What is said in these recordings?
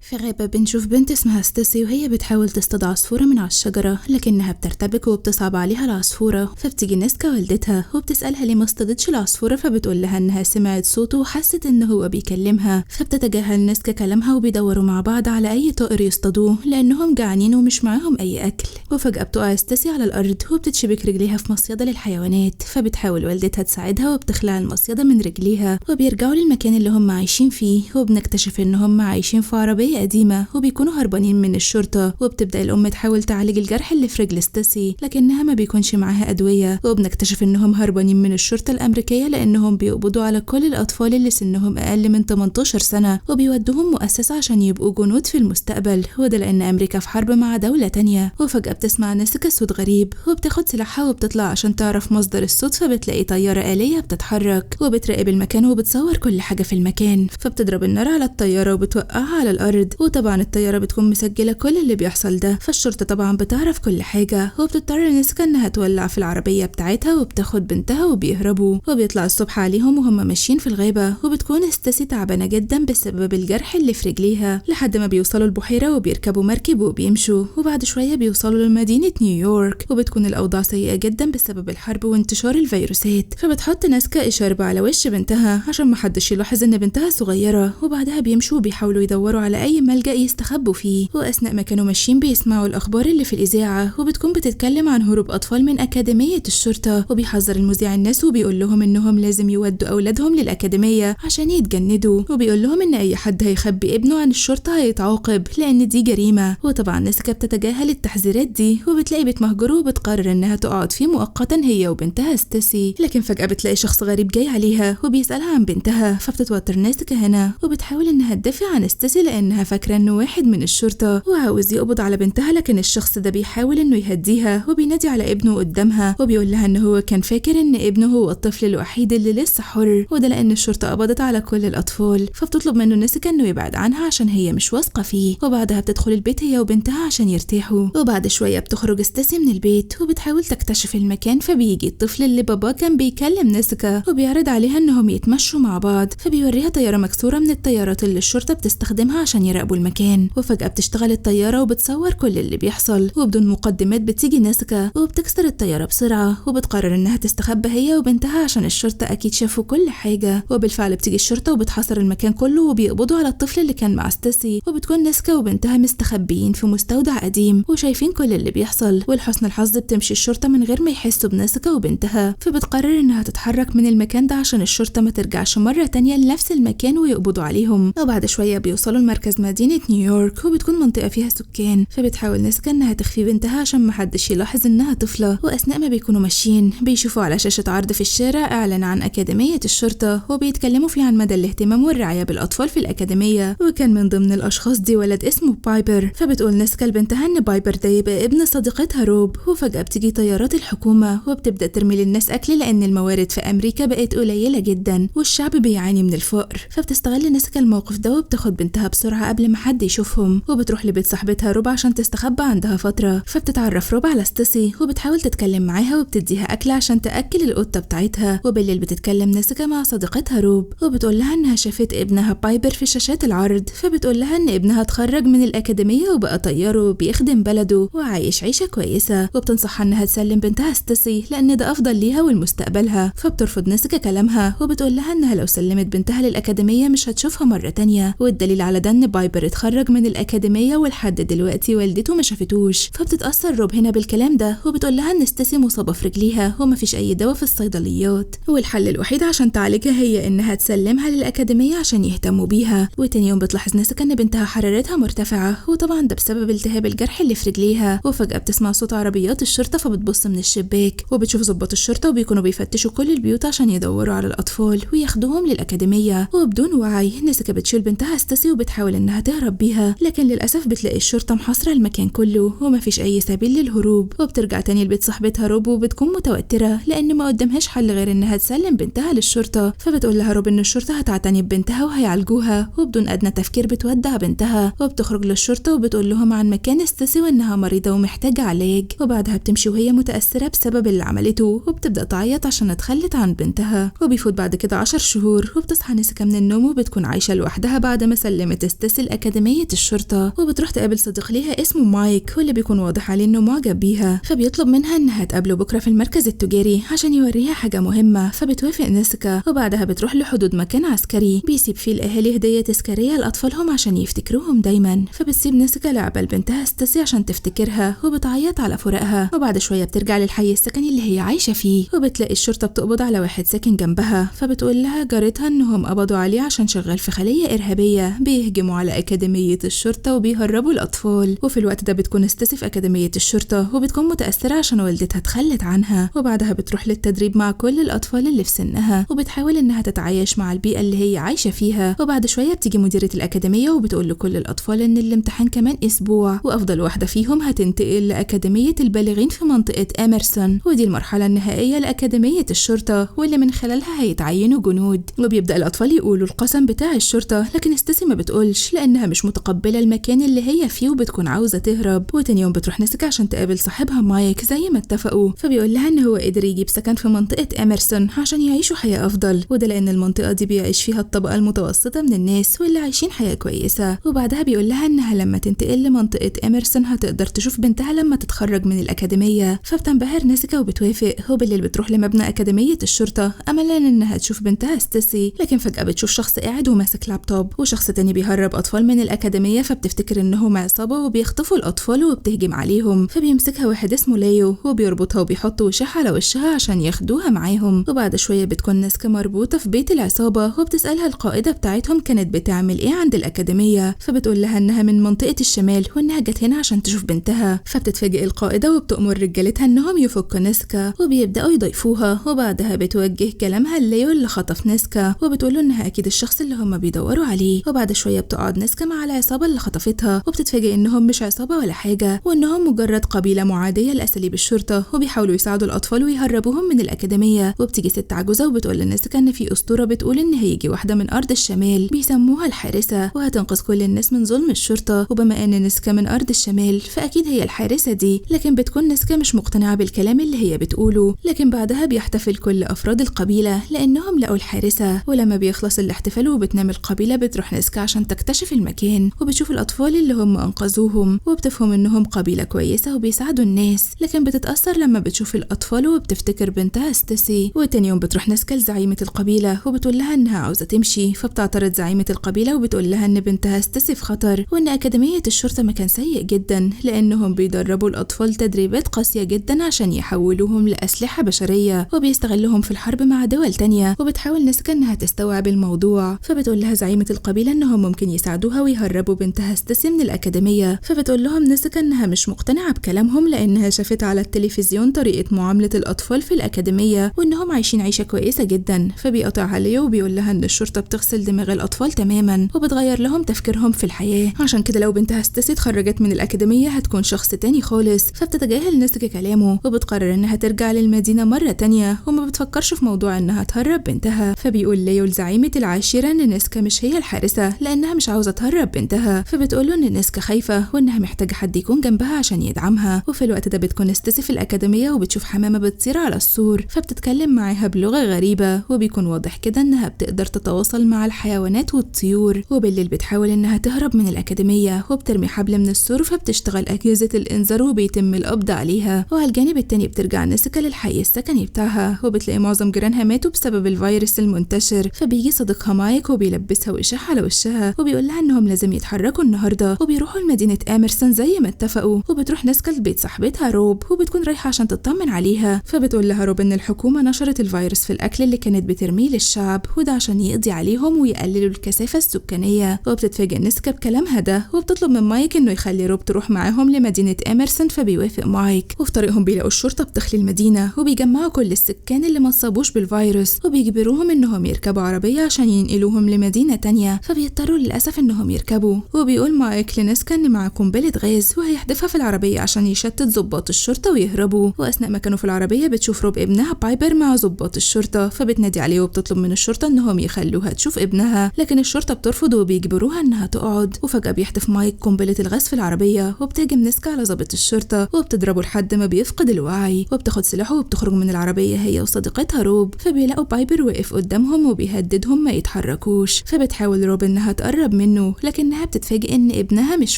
في غابة بنشوف بنت اسمها ستاسي وهي بتحاول تصطاد عصفورة من على الشجرة، لكنها بترتبك وبتصعب عليها العصفورة. فبتيجي نيسكا والدتها وبتسألها ليه ما اصطادتش العصفورة، فبتقول لها انها سمعت صوته وحست ان هو بيكلمها. فبتتجاهل نيسكا كلامها وبيدوروا مع بعض على اي طائر يصطادوه لانهم جعانين ومش معاهم اي اكل. وفجأة بتقع ستاسي على الارض وبتتشبك رجليها في مصيدة للحيوانات، فبتحاول والدتها تساعدها وبتخلع المصيدة من رجليها، وبيرجعوا للمكان اللي هم عايشين فيه. وبنكتشف ان هم عايشين في عربية قديمة وبيكونوا هربانين من الشرطة. وبتبدأ الأم تحاول تعالج الجرح اللي في رجل ستاسي لكنها ما بيكونش معاها أدوية. وبنكتشف انهم هربانين من الشرطة الأمريكية لأنهم بيقبضوا على كل الأطفال اللي سنهم أقل من 18 سنة وبيودوهم مؤسسة عشان يبقوا جنود في المستقبل، وده لأن أمريكا في حرب مع دولة تانية. وفجأة بتسمع نيسكا صوت غريب وبتاخد سلاحها وبتطلع عشان تعرف مصدر الصوت، فبتلاقي طيارة آلية بتتحرك وبتراقب المكان وبتصور كل حاجة في المكان. فبتضرب النار على الطيارة وبتوقعها على الأرض، وطبعا الطيارة بتكون مسجلة كل اللي بيحصل ده، فالشرطة طبعا بتعرف كل حاجة. وبتضطر نيسكا انها تولع في العربية بتاعتها وبتاخد بنتها وبيهربوا. وبيطلع الصبح عليهم وهم ماشيين في الغابة، وبتكون ستاسي تعبانة جدا بسبب الجرح اللي في رجليها، لحد ما بيوصلوا البحيرة وبيركبوا مركب وبيمشوا. وبعد شوية بيوصلوا لمدينة نيويورك، وبتكون الأوضاع سيئة جدا بسبب الحرب وانتشار الفيروسات. فبتحط نيسكا إشارة على وش بنتها عشان محدش يلاحظ ان بنتها صغيرة. وبعدها بيمشوا وبيحاولوا يدوروا على أي ملجأ يستخبوا فيه. وأثناء ما كانوا ماشيين بيسمعوا الأخبار اللي في الإذاعة، وبتكون بتتكلم عن هروب أطفال من أكاديمية الشرطة. وبيحذر المذيع الناس وبيقول لهم إنهم لازم يودوا أولادهم للأكاديمية عشان يتجندوا، وبيقول لهم إن أي حد هيخبي ابنه عن الشرطة هيتعاقب لأن دي جريمة. وطبعا نيسكا بتتجاهل التحذيرات دي وبتلاقي بيت مهجور وبتقرر إنها تقعد فيه مؤقتا هي وبنتها ستاسي. لكن فجأة بتلاقي شخص غريب جاي عليها وبيسألها عن بنتها، فبتتوتر نيسكا هنا وبتحاول إنها تدافع عن ستاسي لأنها فاكرة إنه واحد من الشرطة وعاوز يقبض على بنتها. لكن الشخص ده بيحاول إنه يهديها وبينادي على ابنه قدامها وبيقول لها إن هو كان فاكر إن ابنه هو الطفل الوحيد اللي لسه حر، وده لأن الشرطة قبضت على كل الأطفال. فبتطلب منه نيسكا إنه يبعد عنها عشان هي مش واثقة فيه. وبعدها بتدخل البيت هي وبنتها عشان يرتاحوا. وبعد شوية بتخرج ستاسي من البيت وبتحاول تكتشف المكان، فبيجي الطفل اللي باباه كان بيكلم نيسكا وبيعرض عليها إنهم يتمشوا مع بعض. فبيوريها طيارة مكسورة من الطيارات اللي الشرطة بتستخدمها عشان يراقبوا المكان. وفجأة بتشتغل الطيارة وبتصور كل اللي بيحصل، وبدون مقدمات بتيجي نيسكا وبتكسر الطيارة بسرعة وبتقرر إنها تستخبى هي وبنتها عشان الشرطة أكيد شافوا كل حاجة. وبالفعل بتيجي الشرطة وبتحاصر المكان كله وبيقبضوا على الطفل اللي كان مع ستاسي، وبتكون نيسكا وبنتها مستخبيين في مستودع قديم وشايفين كل اللي بيحصل. ولحسن الحظ بتمشي الشرطة من غير ما يحسوا بنيسكا وبنتها، فبتقرر إنها تتحرك من المكان ده عشان الشرطة ما ترجعش مرة تانية لنفس المكان ويقبضوا عليهم. وبعد شوية بيوصلوا لمركز مدينة نيويورك وبتكون منطقة فيها سكان، فبتحاول نيسكا إنها تخفي بنتها عشان محدش يلاحظ إنها طفلة. وأثناء ما بيكونوا ماشيين بيشوفوا على شاشة عرض في الشارع إعلان عن أكاديمية الشرطة وبيتكلموا فيه عن مدى الاهتمام والرعاية بالأطفال في الأكاديمية، وكان من ضمن الأشخاص دي ولد اسمه بايبر. فبتقول نيسكا لبنتها إن بايبر ده يبقى ابن صديقتها روب. وفجأة بتيجي طيارات الحكومة وبتبدأ ترمي للناس أكل لأن الموارد في أمريكا بقت قليلة جدا والشعب بيعاني من الفقر. فبتستغل نيسكا الموقف ده وبتاخد بنتها بسرعة قبل ما حد يشوفهم، وبتروح لبيت صاحبتها روب عشان تستخبى عندها فترة. فبتتعرف روب على ستاسي وبتحاول تتكلم معاها وبتديها أكل عشان تأكل القطة بتاعتها. وبالليل بتتكلم نيسكا مع صديقتها روب وبتقول لها إنها شافت ابنها بايبر في شاشات العرض، فبتقول لها إن ابنها اتخرج من الأكاديمية وبقى طيار وبيخدم بلده وعايش عيشة كويسة، وبتنصحها إنها تسلم بنتها ستاسي لأن ده أفضل ليها ولمستقبلها. فبترفض نيسكا كلامها وبتقول لها إنها لو سلمت بنتها للأكاديمية مش هتشوفها مرة تانية، والدليل على ده إن بايبر اتخرج من الأكاديمية ولحد دلوقتي والدته ما شافتوش. فبتتأثر روب هنا بالكلام ده وبتقول لها إن ستاسي مصابة في رجليها ومفيش أي دواء في الصيدليات، والحل الوحيد عشان تعالجها هي إنها تسلمها للأكاديمية عشان يهتموا بيها. وتاني يوم بتلاحظ نيسكا إن بنتها حرارتها مرتفعة، وطبعا ده بسبب التهاب الجرح اللي في رجليها. وفجأة بتسمع صوت عربيات الشرطة فبتبص من الشباك وبتشوف ضباط الشرطة وبيكونوا بيفتشوا كل البيوت عشان يدوروا على الأطفال وياخدوهم للأكاديمية. وبدون وعي نيسكا بتشيل بنتها ستاسي وبتحاول إنها تهرب بيها، لكن للأسف بتلاقي الشرطة محاصرة المكان كله ومفيش أي سبيل للهروب. وبترجع تاني لبيت صاحبتها روب وبتكون متوترة لأن ما قدامهاش حل غير إنها تسلم بنتها للشرطة. فبتقول لها روب إن الشرطة هتعتني ببنتها وهيعالجوها، وبدون أدنى تفكير بتودع بنتها وبتخرج للشرطة وبتقول لهم عن مكان ستاسي وإنها مريضة ومحتاجة علاج. وبعدها بتمشي وهي متأثرة بسبب اللي عملته وبتبدأ تعيط عشان اتخلت عن بنتها. وبيفوت بعد كده 10 شهور وبتصحى نيسكا من النوم وبتكون عايشة لوحدها بعد ما سلمت ستاسي ستيسي لأكاديمية الشرطة، وبتروح تقابل صديق ليها اسمه مايك واللي بيكون واضح عليه انه معجب بيها، فبيطلب منها انها تقابله بكرة في المركز التجاري عشان يوريها حاجة مهمة، فبتوافق نيسيكا. وبعدها بتروح لحدود مكان عسكري بيسيب فيه الاهالي هدية تذكارية لاطفالهم عشان يفتكروهم دايما، فبتسيب نيسيكا لعبة لبنتها ستيسي عشان تفتكرها وبتعيط على فراقها. وبعد شوية بترجع للحي السكني اللي هي عايشة فيه، وبتلاقي الشرطة بتقبض على واحد ساكن جنبها، فبتقول لها جارتها انهم قبضوا عليه عشان شغال في خلية إرهابية بيهجموا على أكاديمية الشرطة وبيهربوا الأطفال. وفي الوقت ده بتكون ستيسي في أكاديمية الشرطة وبتكون متأثرة عشان والدتها اتخلت عنها، وبعدها بتروح للتدريب مع كل الأطفال اللي في سنها وبتحاول إنها تتعايش مع البيئة اللي هي عايشة فيها. وبعد شوية بتيجي مديرة الأكاديمية وبتقول لكل الأطفال إن الامتحان كمان أسبوع وأفضل واحدة فيهم هتنتقل لأكاديمية البالغين في منطقة أميرسون، ودي المرحلة النهائية لأكاديمية الشرطة واللي من خلالها هيتعينوا جنود. وبيبدأ الأطفال يقولوا القسم بتاع الشرطة، لكن ستيسي ما بتقولش لأنها مش متقبلة المكان اللي هي فيه وبتكون عاوزة تهرب. وتاني يوم بتروح نيسيكا عشان تقابل صاحبها مايك زي ما اتفقوا، فبيقول لها إن هو قدر يجيب سكن في منطقة أميرسون عشان يعيشوا حياة أفضل، وده لأن المنطقة دي بيعيش فيها الطبقة المتوسطة من الناس واللي عايشين حياة كويسة. وبعدها بيقول لها إنها لما تنتقل لمنطقة أميرسون هتقدر تشوف بنتها لما تتخرج من الأكاديمية، فبتنبهر نيسيكا وبتوافق. وبالليل بتروح لمبنى أكاديمية الشرطة أملا إنها تشوف بنتها ستيسي، لكن فجأة بتشوف شخص قاعد وماسك لابتوب وشخص تاني بيهرب أطفال من الأكاديمية، فبتفتكر إنهم عصابة وبيخطفوا الأطفال وبتهجم عليهم، فبيمسكها واحد اسمه ليو وبيربطها وبيحط وشاح على وشها عشان ياخدوها معاهم. وبعد شوية بتكون نيسيكا مربوطة في بيت العصابة وبتسألها القائدة بتاعتهم كانت بتعمل إيه عند الأكاديمية، فبتقول لها إنها من منطقة الشمال وإنها جت هنا عشان تشوف بنتها، فبتتفاجئ القائدة وبتأمر رجالتها إنهم يفكوا نيسيكا وبيبدأوا يضيفوها. وبعدها بتوجه كلامها لليو اللي خطف نيسيكا وبتقوله إنها أكيد الشخص اللي هم بيدوروا عليه. وبعد شوية بتقعد نيسيكا مع العصابة اللي خطفتها وبتتفاجئ إنهم مش عصابة ولا حاجة وإنهم مجرد قبيلة معادية لأساليب الشرطة وبيحاولوا يساعدوا الأطفال ويهربوهم من الأكاديمية. وبتيجي ست عجوزة وبتقول لنيسيكا إن في أسطورة بتقول إن هيجي واحدة من أرض الشمال بيسموها الحارسة وهتنقذ كل الناس من ظلم الشرطة، وبما إن نيسيكا من أرض الشمال فأكيد هي الحارسة دي. لكن بتكون نيسيكا مش مقتنعة بالكلام اللي هي بتقوله، لكن بعدها بيحتفل كل أفراد القبيلة لأنهم لقوا الحارسة. ولما بيخلص الاحتفال وبتنام القبيلة بتروح نيسيكا عشان تكتشف المكان وبتشوف الأطفال اللي هم أنقذوهم وبتفهم إنهم قبيلة كويسة وبيساعدوا الناس، لكن بتتأثر لما بتشوف الأطفال وبتفتكر بنتها ستيسي. وتاني يوم بتروح نيسيكا لزعيمة القبيلة وبتقول لها إنها عاوزة تمشي، فبتعترض زعيمة القبيلة وبتقول لها إن بنتها ستيسي في خطر وإن أكاديمية الشرطة مكان سيء جدا لأنهم بيدربوا الأطفال تدريبات قاسية جدا عشان يحولوهم لأسلحة بشرية وبيستغلوهم في الحرب مع دول تانية. وبتحاول نيسيكا إنها تستوعب الموضوع، فبتقول لها زعيمة القبيلة إنهم ممكن يساعدوها ويهربوا بنتها ستيسي من الأكاديمية، فبتقول لهم نيسيكا إنها مش مقتنعة بكلامهم لأنها شافت على التلفزيون طريقة معاملة الأطفال في الأكاديمية وإنهم عايشين عيشة كويسة جدا. فبيقاطعها ليو وبيقول لها إن الشرطة بتغسل دماغ الأطفال تماما وبتغير لهم تفكيرهم في الحياة، عشان كده لو بنتها ستيسي اتخرجت من الأكاديمية هتكون شخص تاني خالص. فبتتجاهل نيسيكا كلامه وبتقرر إنها ترجع للمدينة مرة تانية وما بتفكرش في موضوع إنها تهرب بنتها. فبيقول ليو لزعيمة العشيرة إن نيسيكا مش هي الحارسة لأنها مش عاوزة تهرب بنتها، فبتقول له إن نيسيكا خايفة وإنها محتاجة حد يكون جنبها عشان يدعمها. وفي الوقت ده بتكون ستيسي في الأكاديمية وبتشوف حمامة بتطير على السور، فبتتكلم معاها بلغة غريبة وبيكون واضح كده إنها بتقدر تتواصل مع الحيوانات والطيور. وبالليل بتحاول إنها تهرب من الأكاديمية وبترمي حبل من السور فبتشتغل أجهزة الإنذار وبيتم القبض عليها. وعلى الجانب التاني بترجع نيسيكا للحي السكني بتاعها وبتلاقي معظم جيرانها ماتوا بسبب الفيروس المنتشر، فبيجي صديقها مايك وبيلبسها وشاح على وشها وبيقول لها إنهم لازم يتحركوا النهارده وبيروحوا لمدينة أميرسون زي ما اتفقوا. وبتروح نيسيكا لبيت صاحبتها روب وبتكون رايحة عشان تطمن عليها، فبتقول لها روب إن الحكومة نشرت الفيروس في الأكل اللي كانت بترميه للشعب وده عشان يقضي عليهم ويقللوا الكثافة السكانية. وبتتفاجئ نيسيكا بكلامها ده وبتطلب من مايك إنه يخلي روب تروح معاهم لمدينة أميرسون، فبيوافق مايك. وفي طريقهم بيلاقوا الشرطة بتخلي المدينة وبيجمعوا كل السكان اللي ما اتصابوش بالفيروس وبيجبروهم إنهم يركبوا عربية عشان ينقلوهم لمدينة تانية، فبيضطروا للأسف إنهم يركبوا. وبيقول مايك لنيسيكا إن معاه قنبلة غاز وهيحدفها في العربية عشان يشتت ضباط الشرطة ويهربوا. وأثناء ما كانوا في العربية بتشوف روب ابنها بايبر مع ضباط الشرطة، فبتنادي عليه وبتطلب من الشرطة إنهم يخلوها تشوف ابنها، لكن الشرطة بترفض وبيجبروها إنها تقعد. وفجأة بيحدف مايك قنبلة الغاز في العربية وبتهاجم نيسيكا على ضابط الشرطة وبتضربه لحد ما بيفقد الوعي، وبتاخد سلاحه وبتخرج من العربية هي وصديقتها روب. فبيلاقوا بايبر واقف قدامهم وبيهددهم ما يتحركوش، فبتحاول روب إنها تقرب منه منه، لكنها بتتفاجئ ان ابنها مش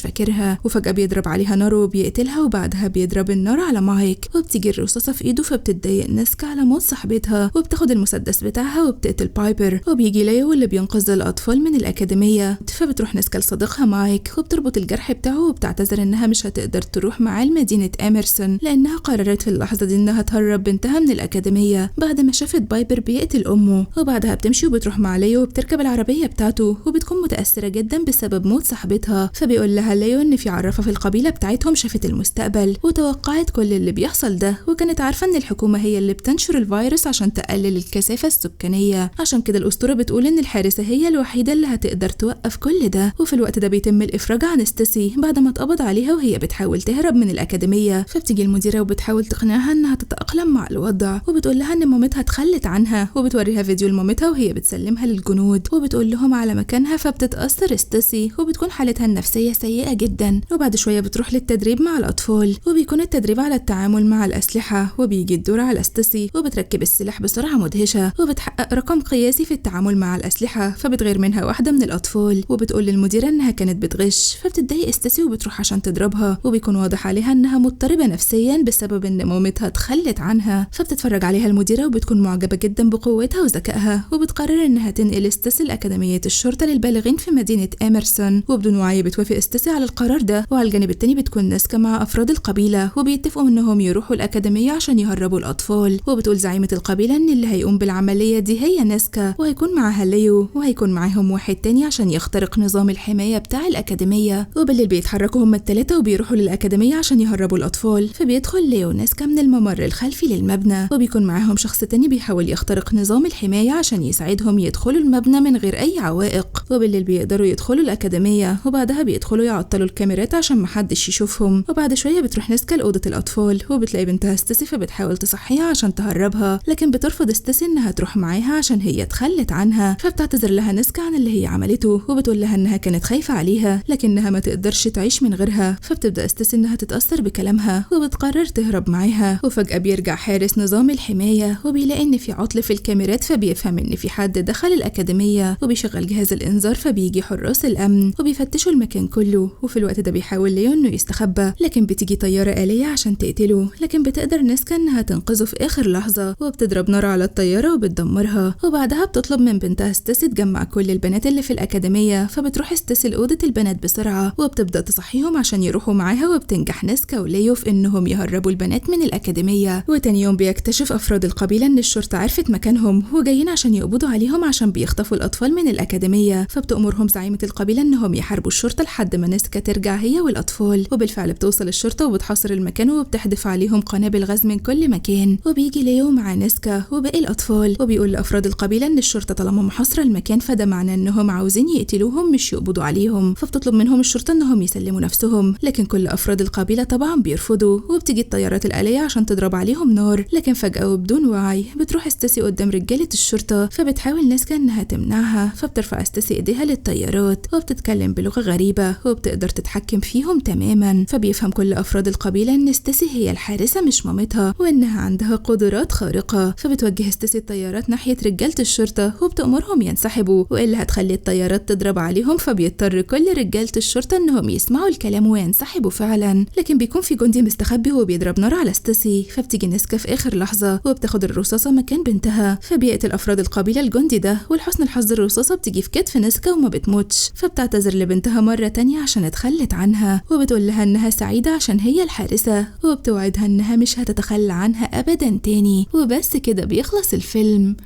فاكرها، وفجأة بيضرب عليها نار وبيقتلها، وبعدها بيضرب النار على مايك وبتيجي الرصاصة في ايده، فبتتضايق ناسكا على موت صاحبتها وبتاخد المسدس بتاعها وبتقتل بايبر. وبيجي ليو اللي بينقذ الأطفال من الأكاديمية، فبتروح ناسكا لصديقها مايك وبتربط الجرح بتاعه وبتعتذر انها مش هتقدر تروح معاه لمدينة أميرسون لأنها قررت في اللحظة دي انها تهرب بنتها من الأكاديمية بعد ما شافت بايبر بيقتل أمه. وبعدها بتمشي وبتروح مع ليو وبتركب العربية بتاعته وبتكون متأثرة جدا بسبب موت صاحبتها، فبيقول لها ليو ان في عرافة في القبيلة بتاعتهم شافت المستقبل وتوقعت كل اللي بيحصل ده، وكانت عارفة ان الحكومة هي اللي بتنشر الفيروس عشان تقلل الكثافة السكانية، عشان كده الأسطورة بتقول ان الحارسة هي الوحيدة اللي هتقدر توقف كل ده. وفي الوقت ده بيتم الإفراج عن ستاسي بعد ما اتقبض عليها وهي بتحاول تهرب من الأكاديمية، فبتيجي المديرة وبتحاول تقنعها انها تتأقلم مع الوضع، وبتقول لها ان مامتها اتخلت عنها، وبتوريها فيديو لمامتها وهي بتسلمها للجنود وبتقول لهم على مكانها، فبتتأثر ستاسي وبتكون حالتها النفسية سيئة جدا. وبعد شوية بتروح للتدريب مع الأطفال، وبيكون التدريب على التعامل مع الأسلحة، وبيجي الدور على ستاسي وبتركب السلاح بسرعة مدهشة وبتحقق رقم قياسي في التعامل مع الأسلحة، فبتغير منها واحدة من الأطفال وبتقول للمديرة إنها كانت بتغش، فبتتضايق ستاسي وبتروح عشان تضربها، وبيكون واضح عليها إنها مضطربة نفسيا بسبب إن مامتها اتخلت عنها. فبتتفرج عليها المديرة وبتكون معجبة جدا بقوتها وذكائها، وبتقرر إنها تنقل ستاسي لأكاديمية الشرطة للبالغين في مدينة أميرسون، وبدون وعي بتوافق ستاسي على القرار ده. وعلى الجانب التاني بتكون ناسكا مع أفراد القبيلة وبيتفقوا إنهم يروحوا الأكاديمية عشان يهربوا الأطفال، وبتقول زعيمة القبيلة إن اللي هيقوم بالعملية دي هي ناسكا، وهيكون معاها ليو وهيكون معاهم واحد تاني عشان يخترق نظام الحماية بتاع الأكاديمية. وبالليل بيتحركوا هما التلاتة وبيروحوا للأكاديمية عشان يهربوا الأطفال، فبيدخل ليو ناسكا من الممر الخلفي للمبنى، وبيكون معاهم شخص تاني بيحاول يخترق نظام الحماية عشان يساعدهم يدخلوا المبنى من غير أي عوائق. وبالليل بيقدروا يدخلوا الأكاديمية، وبعدها بيدخلوا يعطلوا الكاميرات عشان محدش يشوفهم. وبعد شوية بتروح ناسكا لأوضة الأطفال وبتلاقي بنتها ستاسي، فبتحاول تصحيها عشان تهربها، لكن بترفض ستاسي إنها تروح معاها عشان هي اتخلت عنها، فبتعتذر لها ناسكا عن اللي هي عملته وبتقول لها إنها كانت خايفة عليها لكنها ما تقدرش تعيش من غيرها. فبتبدأ ستاسي إنها تتأثر بكلامها وبتقرر تهرب معاها. وفجأة بيرجع حارس نظام الحماية وبيلاقي إن في عطل في الكاميرات، فبيفهم إن في حد دخل الأكاديمية وبيشغل جهاز الإنذار، فبيجي حراس الأمن وبيفتشوا المكان كله. وفي الوقت ده بيحاول ليو إنه يستخبى، لكن بتيجي طيارة آلية عشان تقتله، لكن بتقدر ناسكا إنها تنقذه في آخر لحظة وبتضرب نار على الطيارة وبتدمرها. وبعدها بتطلب من بنتها ستاسي تجمع كل البنات اللي في الأكاديمية، فبتروح ستاسي لأوضة البنات بسرعة وبتبدأ تصحيهم عشان يروحوا معاها، وبتنجح ناسكا وليو في إنهم يهربوا البنات من الأكاديمية. وتاني يوم بيكتشف أفراد القبيلة إن الشرطة عرفت مكانهم وجايين عشان يقبضوا عليهم عشان بيخطفوا الأطفال من الأكاديمية، فبتأمرهم زعيمة القبيلة إنهم يحاربوا الشرطة لحد ما ناسكا ترجع هي والأطفال. وبالفعل بتوصل الشرطة وبتحاصر المكان وبتحدف عليهم قنابل غاز من كل مكان. وبيجي ليو مع ناسكا وباقي الأطفال وبيقول لأفراد القبيلة إن الشرطة طالما محاصرة المكان فده معناه إنهم عاوزين يقتلوهم مش يقبضوا عليهم، فبتطلب منهم الشرطة إنهم يسلموا نفسهم، لكن كل أفراد القبيلة طبعا بيرفضوا. وبتيجي الطيارات الآلية عشان تضرب عليهم نار، لكن فجأة وبدون وعي بتروح ستاسي قدام رجالة الشرطة، فبتحاول ناسكا إنها تمنعها، فبترفع ستاسي إيديها للطيارات وبتتكلم بلغة غريبة وبتقدر تتحكم فيهم تماما، فبيفهم كل أفراد القبيلة إن ستاسي هي الحارسة مش مامتها وإنها عندها قدرات خارقة. فبتوجه ستاسي الطيارات ناحية رجالة الشرطة وبتأمرهم ينسحبوا وإلا هتخلي الطيارات تضرب عليهم، فبيضطر كل رجالة الشرطة إنهم يسمعوا الكلام وينسحبوا فعلا، لكن بيكون في جندي مستخبي وبيضرب نار على ستاسي، فبتيجي ناسكا في آخر لحظة وبتاخد الرصاصة مكان بنتها، فبيقتل أفراد القبيلة الجندي ده، ولحسن الحظ الرصاصة بتيجي في كتف ناسكا وما بتموتش، فبتعتذر لبنتها مرة تانية عشان اتخلت عنها وبتقول لها إنها سعيدة عشان هي الحارسة وبتوعدها إنها مش هتتخلى عنها أبدا تاني. وبس كده بيخلص الفيلم.